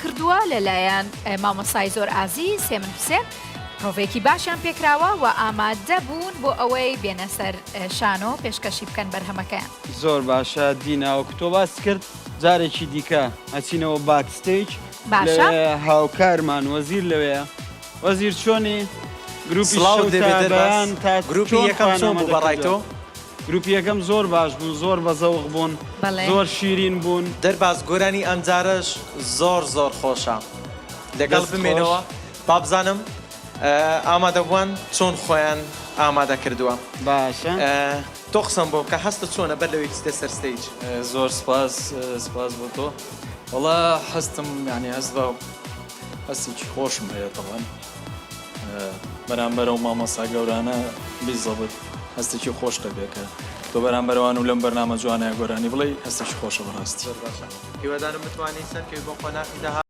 کردووە لەلایەن مامۆستای زۆر ئازیز هێمن حوسێن پرۆڤەیەکی باشیان پێکراوە و ئامادە بوون بۆ ئەوەی بێنە سەر شانۆ پێشکەشی بکەن بەرهەمەکەیان. زۆر باشە دینا وەکو تۆ باست کرد جارێکی دیکە ئەچینەوە backstage باشە. لەوێ هاوکارمان وەزیر لەوێیە وەزیر چۆنی گروپی سڵاوت شەو لێ تا بێ دەرباز بەیان تا گروپی چۆن یەکەم خۆیان چۆن بوو ئامادە بەڕای کردووە؟ تۆ؟ گروپی یەکەم زۆر باش بوون زۆر بەزەوق بوون بەڵێ. زۆر شیرین بوون. دەرباز گۆرانی ئەمجارەش زۆر زۆر خۆشە لەگەڵ دەست خۆش. بمێنەوە بابزانم ئامادەبوان چۆن خۆیان ئامادە کردووە. باشە. تۆ قسەم بۆ بکە هەستت چۆنە بەر لەوەی بچیتە سەر stage؟ زۆر سپاس سپاس بۆ تۆ وەڵا هەستم یانی هەست بە هەستێکی خۆشم هەیە تەبعەن بەرامبەر ئەو مامۆستا گەورانە بیزەبت هەستێکی خۆش دەبێت کە تۆ بەرامبەر ئەوان و لەم بەرنامە جوانەیە گۆرانی بڵێی هەستێکی خۆشە بەڕاستی. زۆر باشە هیوادارم بتوانی سەرکەوی بۆ قۆناخی داهاتوو.